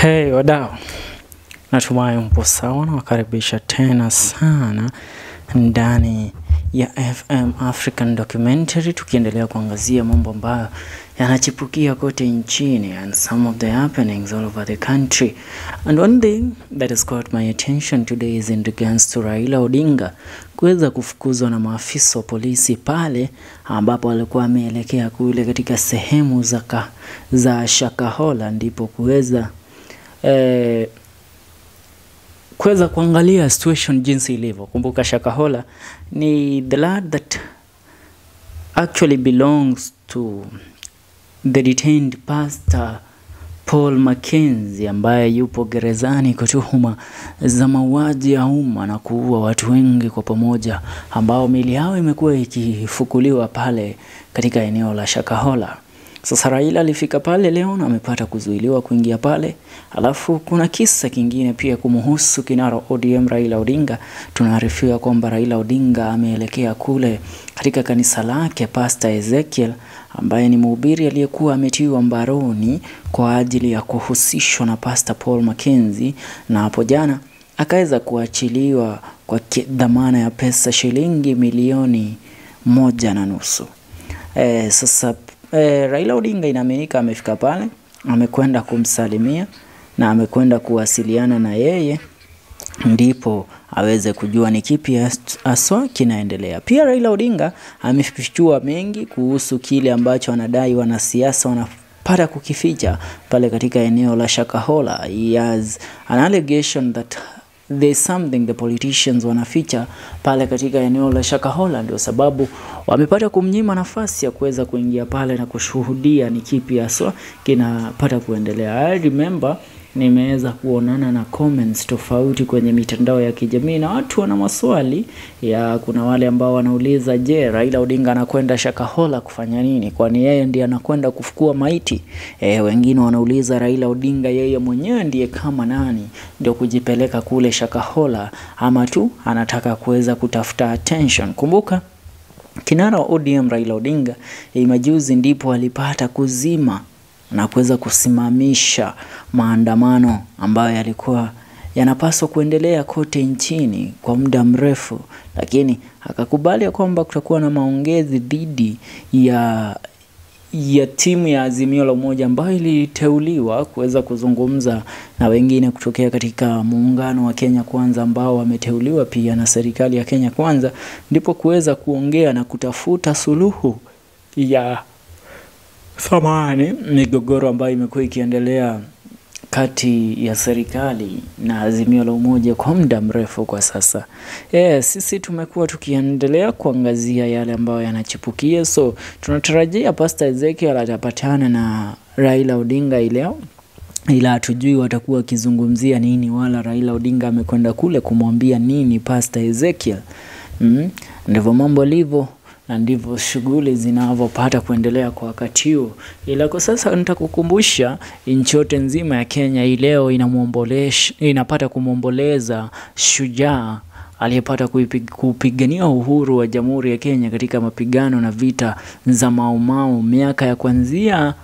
Hey wadau, natumai mpo sawa na wakaribisha tena sana ndani ya FM African Documentary, tukiendelea kuangazia mambo ambayo yanachipukia kote nchini and some of the happenings all over the country. And one thing that has caught my attention today is in regards to Raila Odinga kuweza kufukuzwa na maafisa wa polisi pale ambapo alikuwa ameelekea kule katika sehemu za Shakahola, ndipo kuweza kuangalia situation jinsi ilivyo. Kumbuka Shakahola ni the land that actually belongs to the detained pastor Paul Mackenzie ambaye yupo gerezani kwa tuhuma za mauaji ya umma na kuua watu wengi kwa pamoja, ambao miili yao imekuwa ikifukuliwa pale katika eneo la Shakahola. Sasa Raila alifika pale leo na amepata kuzuiliwa kuingia pale. Alafu kuna kisa kingine pia kumhusu kinara ODM Raila Odinga. Tunaarifiwa kwamba Raila Odinga ameelekea kule katika kanisa lake Pastor Ezekiel ambaye ni mhubiri aliyekuwa ametiwa mbaroni kwa ajili ya kuhusishwa na Pastor Paul Mackenzie, na hapo jana akaweza kuachiliwa kwa dhamana ya pesa shilingi 1.5 milioni. Sasa Raila Odinga inaaminika amefika pale, amekwenda kumsalimia na amekwenda kuwasiliana na yeye ndipo aweze kujua ni kipi haswa kinaendelea. Pia Raila Odinga amefichua mengi kuhusu kile ambacho anadai wanasiasa wanapata kukificha pale katika eneo la Shakahola. He has an allegation that there's something the politicians wanaficha pale katika eneo la Shakahola, ndio sababu wamepata kumnyima nafasi ya kuweza kuingia pale na kushuhudia ni kipi haswa kinapata kuendelea. I remember nimeweza kuonana na comments tofauti kwenye mitandao ya kijamii na watu wana maswali ya, kuna wale ambao wanauliza, je, Raila Odinga anakwenda Shakahola kufanya nini? Kwani yeye ndiye anakwenda kufukua maiti? Wengine wanauliza Raila Odinga yeye mwenyewe ndiye kama nani ndio kujipeleka kule Shakahola, ama tu anataka kuweza kutafuta attention. Kumbuka kinara wa ODM Raila Odinga majuzi ndipo alipata kuzima na kuweza kusimamisha maandamano ambayo yalikuwa yanapaswa kuendelea kote nchini kwa muda mrefu, lakini akakubali ya kwamba kutakuwa na maongezi dhidi ya timu ya Azimio la Umoja ambayo iliteuliwa kuweza kuzungumza na wengine kutokea katika muungano wa Kenya Kwanza ambao wameteuliwa pia na serikali ya Kenya Kwanza, ndipo kuweza kuongea na kutafuta suluhu ya samani migogoro ambayo imekuwa ikiendelea kati ya serikali na Azimio la Umoja kwa muda mrefu kwa sasa. Sisi tumekuwa tukiendelea kuangazia yale ambayo yanachipukia, so tunatarajia Pastor Ezekiel atapatana na Raila Odinga leo, ila hatujui watakuwa wakizungumzia nini, wala Raila Odinga amekwenda kule kumwambia nini Pastor Ezekiel. Ndivyo mambo alivyo na ndivyo shughuli zinavyopata kuendelea kwa wakati huo. Ila kwa sasa nitakukumbusha nchi yote nzima ya Kenya hii leo inapata kumwomboleza shujaa aliyepata kupigania uhuru wa Jamhuri ya Kenya katika mapigano na vita za Mau Mau miaka ya kuanzia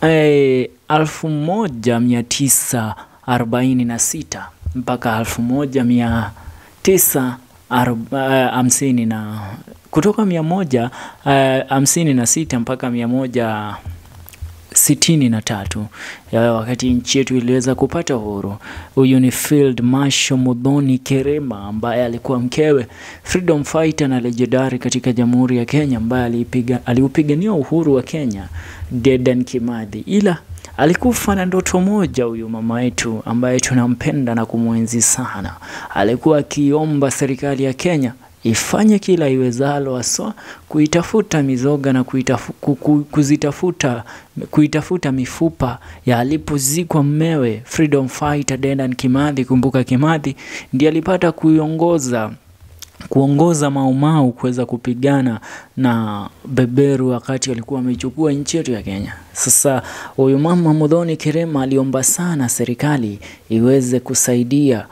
1946 mpaka 1950 na kutoka 156 mpaka 163 wakati nchi yetu iliweza kupata uhuru. Huyu ni Field Marshal Muthoni Kerema ambaye alikuwa mkewe freedom fighter na legendary katika Jamhuri ya Kenya ambaye aliupigania uhuru wa Kenya Dedan Kimathi. Ila alikufa na ndoto moja huyu mama yetu ambaye tunampenda na kumwenzi sana. Alikuwa akiomba serikali ya Kenya ifanye kila iwezalo haswa kuitafuta mizoga na kuitafuta mifupa ya alipozikwa mmewe freedom fighter Dedan Kimathi. Kumbuka Kimathi ndiye alipata kuongoza Mau Mau kuweza kupigana na beberu wakati alikuwa amechukua nchi yetu ya Kenya. Sasa huyu mama Muthoni Kerema aliomba sana serikali iweze kusaidia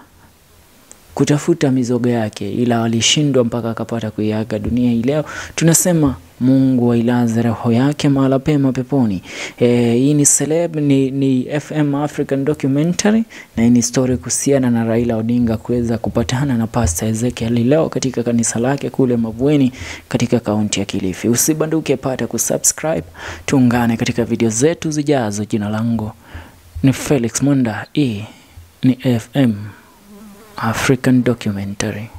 kutafuta mizoga yake, ila walishindwa mpaka akapata kuiaga dunia hii leo. Tunasema Mungu ailaze roho yake mahala pema peponi. Hii ni celeb, ni FM African Documentary, na hii ni story kuhusiana na Raila Odinga kuweza kupatana na Pastor Ezekiel leo katika kanisa lake kule Mavueni katika kaunti ya Kilifi. Usibanduke, pata kusubscribe, tuungane katika video zetu zijazo. Jina langu ni Felix Mwenda, hii ni FM African Documentary.